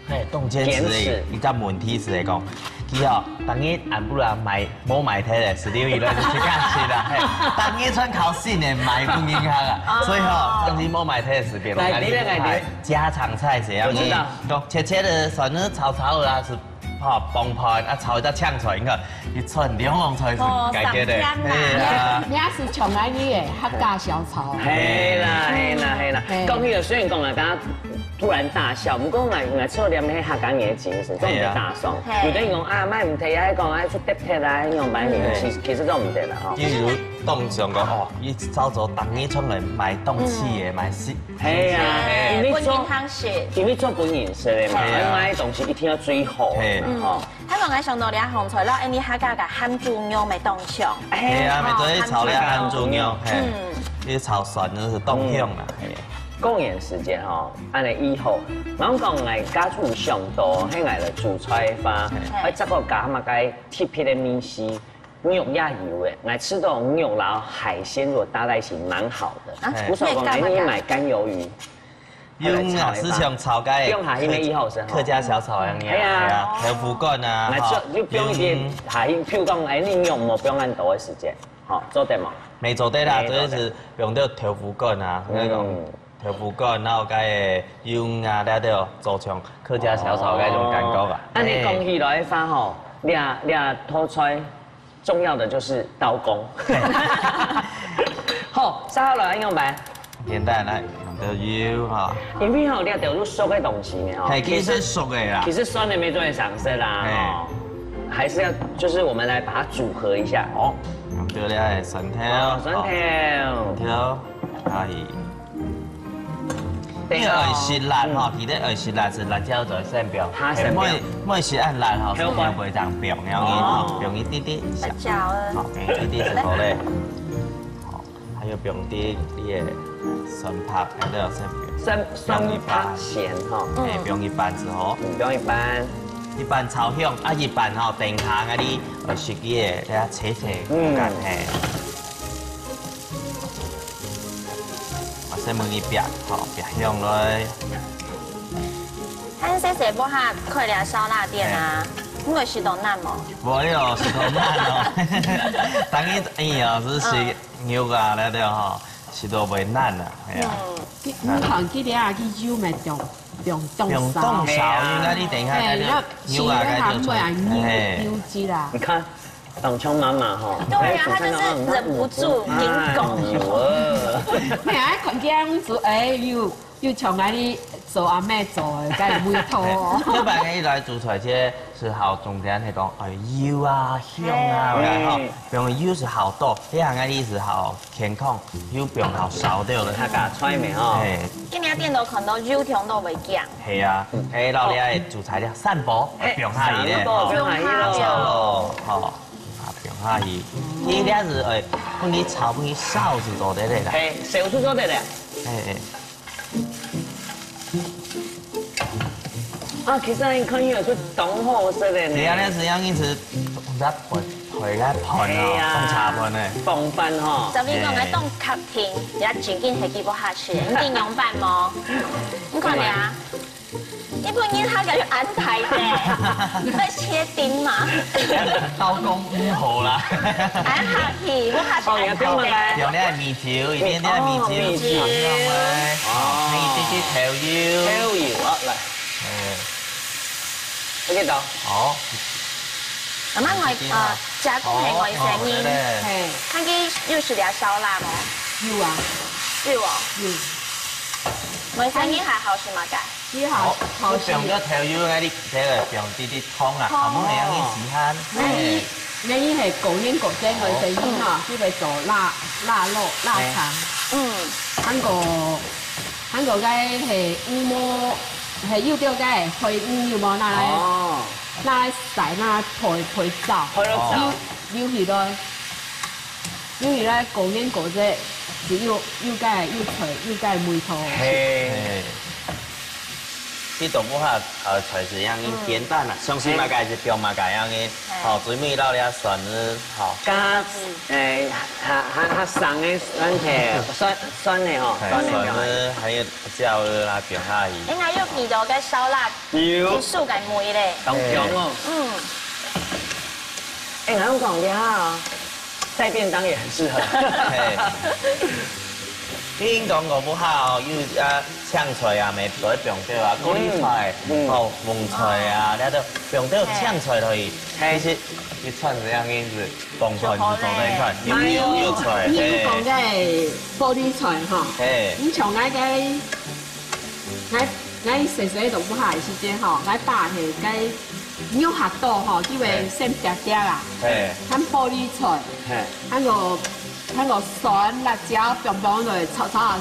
嘿，當堅持个，堅持。一個問題係講，佢哦，逐日暗晡啊買，無買忒个，食了以後就自家食啦。嘿，逐日全靠新个買分人客啊。哦。所以吼，東西無買忒个時間，來，你來，來，你來。家常菜係恁樣，我知道。講切切个蒜呢，炒炒啊，係，吼，放盤啊，炒一隻青菜，你看，一串兩黃菜係哦，解決个。上香啦。嘿啊。你，你也是像恁樣个客家小炒。嘿啦，嘿啦，嘿啦。嘿。講起來，雖然講啊，剛剛 突然大笑。毋過𠊎，𠊎就念起客家人个精神，做毋得打爽。係啊。有个人講啊，買毋忒啊，講啊，出跌忒啊，仰般呢？嗯。其實，其實做毋得啦，吼。比如當想講，哦，佢朝早逐日出來買東西个，嗯。買食，係啊，係，因為做，分人通食。因為做分人食个嘛，係啊。買東西一定要最好个嘛，係。吼。嗯。 還有𠊎想到這項菜，然後𠊎客家个鹹豬肉乜當香。係啊，哦，乜做得炒這鹹豬肉，鹹豬肉。嘿。嗯。你炒蒜真係當香啦，嗯。嘿。過年時節吼，恁樣以後，𠊎講𠊎家族想到，係𠊎來煮菜个話，嘿。愛再過加麼个特別个味緒，肉也有个，𠊎食到肉摎海鮮如果搭在一起，蠻好的。啊，嘿。無錯，講𠊎去買乾魷魚。 用啊，時常炒該，用下去乜以後係吼。客家小炒樣个，係啊。係啊，豆腐乾啊，來做，吼，你放一點用下去，譬如講，哎，你用無放恁多个時間，吼，做得無？乜做得啦，乜做得。主要係用到豆腐乾啊，嗯。該種豆腐乾，然後該个用啊，那個做成客家小炒該種感覺啊。哦。恁樣講起來个話吼，這，這道菜 重要的就是刀工。好，燒好了，愛仰般？簡單，來，用到油哈。因為吼，這兜都熟个東西呢，吼。嘿，其實熟个啦。其實酸的乜做得常食啦，嘿。吼。還是要，就是我們來把它組合一下。哦，用到這个蒜頭，哦，蒜頭。蒜頭。哎。 你愛食辣吼，嗯。記得愛食辣，係辣椒在先放。下先放。嘿，莫，莫食恁辣吼，係會當放，然後呢，哦。放一滴滴。辣椒啊。好，放一滴滴就好咧。好，還有放滴滴个蒜白，還有先放。蒜，放一半。蒜白先吼。嘿，放一半之後。嗯，放一半。一半炒香，啊，一半吼，等下啊，你愛食个，等下切切，嗯。看，嘿。 啊，先問一遍，吼，別香來。恁細細，無下開了燒臘店啊，嘿。你會食到難無？無喲，食到難哦。當然，哎呀，係食肉啊，嗯。那個吼，食到會爛啊，係啊。嗯。你，你看，佢這下佢油乜放，放當少。放當少，係啊。應該你等一下，嘿，該个油啊，該就出，那是佢還會啊，油，嘿。油脂啦。你看，當像媽媽吼，對啊，她就是忍不住，哎，緊講。哎呦啊。哎呀，看見佢樣子，哎，又，又像𠊎哩做阿姆做个，該味道哦。嘿，一般个一來煮菜，這係好重點，係講，哎，油啊，香啊，嘿。然後，嗯。放油係好多，這下个意思好 健康，油放好少掉了。客家菜味吼。嘿。今日店都看到油條都會講。係啊，嗯。哎，老李个主材料，三寶，嘿，放下去咧，三寶，吼。放下去咯。三寶咯，吼，啊，放下去。你這樣子，哎，分佢炒，分佢燒係做得个啦。嘿，燒係做得个。哎，哎。 啊，其實你看起來就當好食个呢。係啊，該係樣，一直在配，配个飯哦，係啊，紅茶飯呢。傍飯吼。所以講，哎。愛當客廳，也正經係幾不客氣，你定用飯無？你看你啊，你本人他感覺安排的，在切丁嘛。刀工唔好啦。安排去，不客氣，哦，你要安排的。用你个米酒，一點點米酒，哦，米酒。哦，可以滴滴調油。調油啊，來。 哎。OK，到。好。阿媽，𠊎，呃，加工係外省人，哦，對，對。嘿。看佢有食了燒臘無？有啊。有哦。有。外省人還好食麼个？佢好，好，好食。就放个調油，該你這个放滴滴糖啊，糖。好，無你愛試下。哎。哎。 𠊎係過年過節个時節吼，好。佢會做臘，臘肉、臘腸。哎。嗯。還過，還過該係有無，係有兜該係海魚有無？拿來，哦。拿來曬，拿來焙，焙燥。焙到燥。有，有幾多，有幾多過年過節，只有，有該，有菜，有該味道。嘿。嘿。 這東北話，呃，菜係恁樣簡單啦，嗯。相信麼个係放麼个恁樣个，嘿。吼，最尾落了蒜仔，吼。加，嗯。誒，還，還，還生个蒜頭，蒜，蒜頭吼，嘿，蒜頭。蒜仔，還有椒仔啦，放下去。應該有味道个燒臘，有。特殊个味咧。當香哦。嗯。誒，𠊎講一下哦。 帶便當也很適合。嘿。聽講講不好，有啊，青菜啊，乜做得放兜啊，高麗菜，嗯，嗯。哦，紅菜啊，哦。該兜放兜青菜落去，嘿。其實一餐這樣樣子，傍飯就做得一餐，有肉有菜，你有講个高麗菜哈，嘿。你像該个 𠊎，𠊎細細都毋好个時節吼，𠊎爸係該肉較多吼，佢會先煸煸啊，嘿。還高麗菜，嘿。還有，還有蒜、辣椒，放放落去炒炒下係，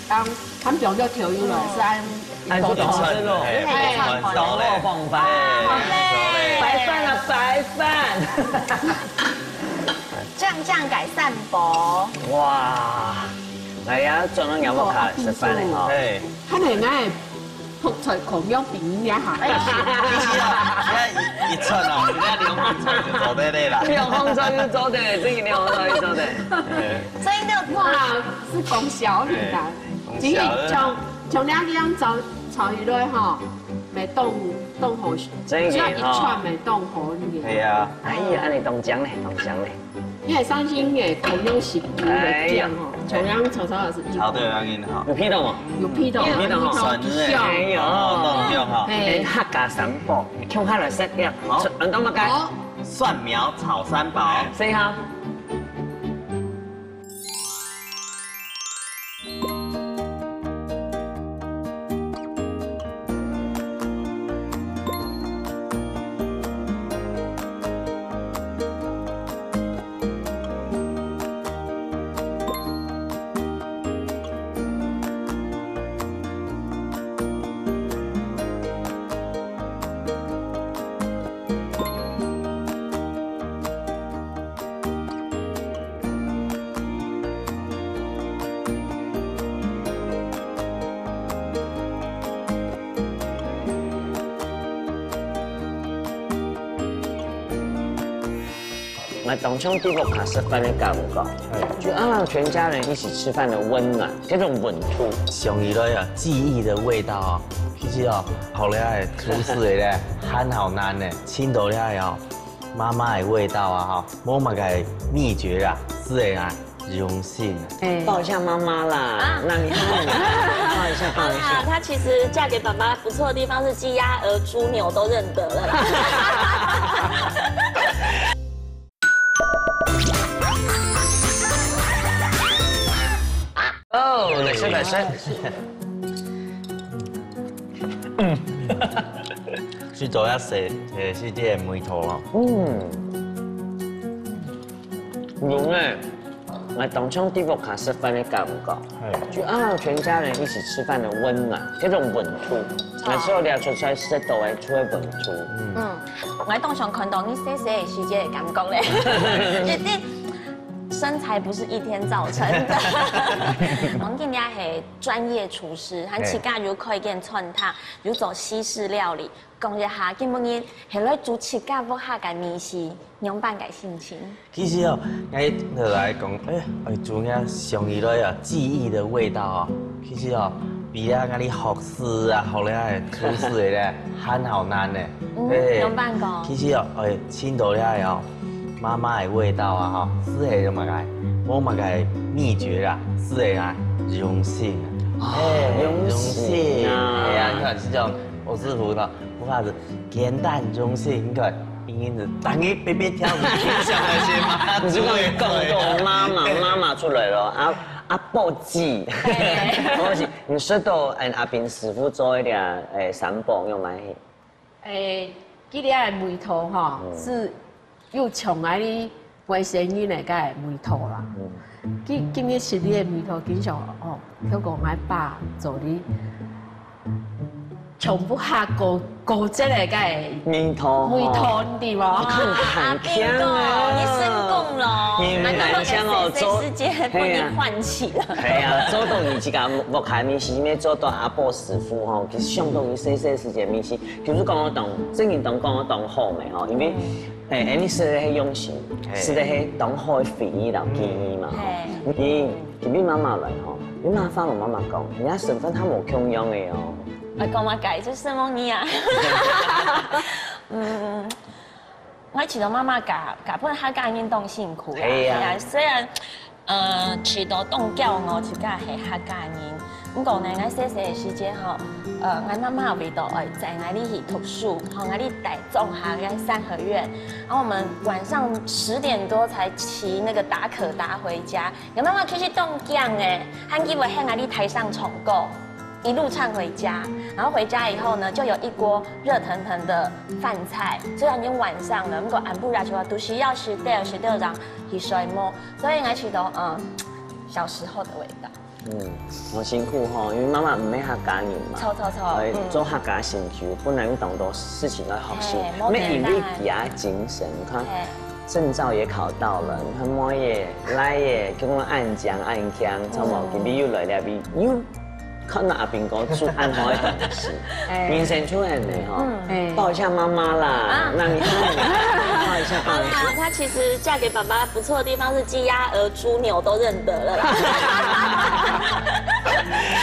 當，還放兜調油落去，係恁，恁就當好食咯，嘿，嘿。當好傍飯。嘿，白飯啊，白飯。醬醬个三寶。哇，哎呀，轉到娘屋下食飯了吼。嘿。 看來𠊎个覆菜可能比你還好。哎呀，其實啊，現在一，一寸啊，人家兩方菜就做得了啦。兩方菜就做得了，自己兩方菜就做得了。對。所以呢，哇，係講笑个啦。對，講笑个啦。真个，像，像你恁樣炒，炒起來吼，乜當，當好食。真个吼。只要一串乜當好食。對啊。哎呀，恁樣當靚咧，當靚咧。 你還相信个可能係豬个醬吼，哎呀。同樣炒炒也係一樣。炒得有恁樣吼。有味道無？有味道，有味道吼。有味道，蒜仔，香哦。哎呦。哦，當香吼。嘿。哎，客家三寶，共下來食个。好。嗯，當麼个？好。蒜苗炒三寶。係哈。 𠊎當像在屋下食飯个感覺，嘿。就好像全家人一起吃飯的溫暖，這種溫度。想起來啊，記憶的味道哦。其實哦，後來个廚師个咧，還好難呢，尋到了哦，媽媽个味道啊，哈，無麼个秘訣啦，係个啊。用心。哎。抱一下妈妈啦，啊。那你看，抱一下，抱一下。啊，她其实嫁给爸爸不错的地方是鸡鸭鹅猪牛都认得了啦。哦，来吃，来吃。嗯，是做一些，呃，是这个梅头哦。嗯。 有呢，我當像在屋下食飯的感覺，嘿。就啊，全家人一起吃飯的溫暖，這種溫度，超。我只有尞出來食到个就會溫度。嗯。嗯，我當想看到你細細个時節的感覺咧，一定身材不是一天造成的。王静也係專業廚師，還自家有開間餐廳，有做西式料理。 講一下，今晡日係來煮自家屋下个味緒，仰般个心情？其實哦，𠊎就來講，哎，哎，煮个想起來啊，記憶的味道哦。其實哦，比啊，𠊎哩學師啊，學了个廚師个咧，還好難呢。嗯，哎，仰般講？其實哦，哎，尋到了个哦，媽媽的味道啊，吼，係个有麼个，無麼个秘訣啦，係个啊，用心啊。哦，哎，用心啊。用心。哎呀，你看這種，我師傅呢， 不怕的，簡單中式，你看，因為是單一杯杯挑子，你想那些嗎？你就講，講，講媽媽，媽媽出來了，啊，啊，報記。嘿。我是，你說到，嗯，阿斌師傅做一點，誒，三寶，用來。誒，這个梅頭吼，嗯。是 又像𠊎哩外省人个該个味道啦。嗯。今，今日食你个味道，經常哦，聽講𠊎爸做哩，全部下過，過這个該个味道。味道，你知無？你看很強啊。阿斌哥，你成功了。你很強哦，做，細細時節分你喚起了。嘿啊，做到你這个屋下面是咩做到阿寶師傅吼，其實相當於細細時節面是，就是講我當，正經當講我當好咩吼，因為 誒，恁樣食个係用心，嘿。食个係當好个回憶摎記憶嘛，吼。嘿。你，你今日媽媽來吼，你媽發摎媽媽講，你个身份還無共樣个哦。啊，講麼个？就承蒙你啊。嗯，𠊎知道媽媽嫁，嫁分客家人當辛苦啦。嘿啊。嘿啊，雖然 呃，試著當驕傲自家係客家人。毋過呢，𠊎細細个時節吼，呃，𠊎媽媽為著愛載𠊎哩去讀書，吼，𠊎哩戴莊下个三合院，然後我們晚上十點多才騎那個打可達回家。𠊎媽媽其實當驚誒，還以為喊𠊎哩台上唱歌。 一路唱回家，然後回家以後呢，就有一鍋熱騰騰的飯菜。雖然已經晚上了，毋過暗晡夜就要都是要十點、十點鐘去睡目，所以𠊎知道，嗯，小時候的味道。嗯，好辛苦吼，因為媽媽毋係客家人嘛，臭臭臭，哎，嗯。做客家心臼，本來有當多事情來學習，嘿，無簡單。乜因為佢个精神，你看，嘿。證照也考到了，你看妹仔、倈仔，結果恁靚恁慶，做無，嗯。今日又來了，又 看到阿斌哥煮恁好个東西，哎。人生就恁樣吼，嗯。哎。抱一下媽媽啦，啊。那你抱一下，抱一下。好啦，她其實嫁給爸爸不錯的地方是雞鴨鵝豬牛都認得了啦。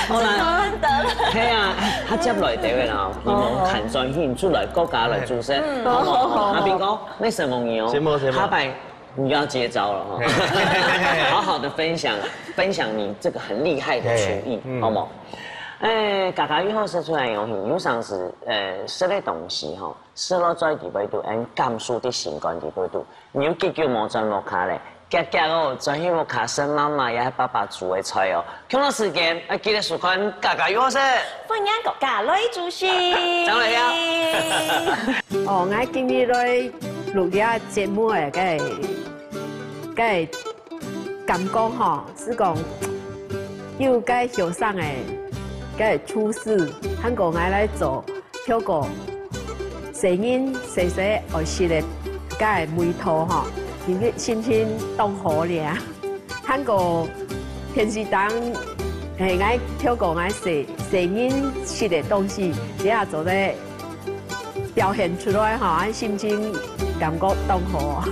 好啦。都認得了。係啊，她接來對个啦，你們看轉型出來，國家來主持，嗯。好不好？好，好。阿斌哥，那什麼牛？承蒙，承蒙。下擺 你要接招了哈。嘿。好好地分享，分享你這個很厲害的廚藝，嘿，嗯。好嗎？誒，家家又好食出來有，有常時，誒，食个東西吼，食落嘴裡背肚，恁感受在心肝裡背肚。你有幾久無轉屋下咧？遽遽哦，轉去屋下食媽媽也係爸爸煮个菜哦。 共樣時間，愛記得收看家家有好食。歡迎大家來主持。張來呀。哦，𠊎今日來錄這節目个，个，个感覺吼，係講有个後生个，个廚師，還過𠊎來做，透過細人細細愛食个个味道吼，今日心情當好咧。 還過電視頂，係𠊎透過𠊎細，細人食个東西，這下做得表現出來吼，𠊎心情感覺當好。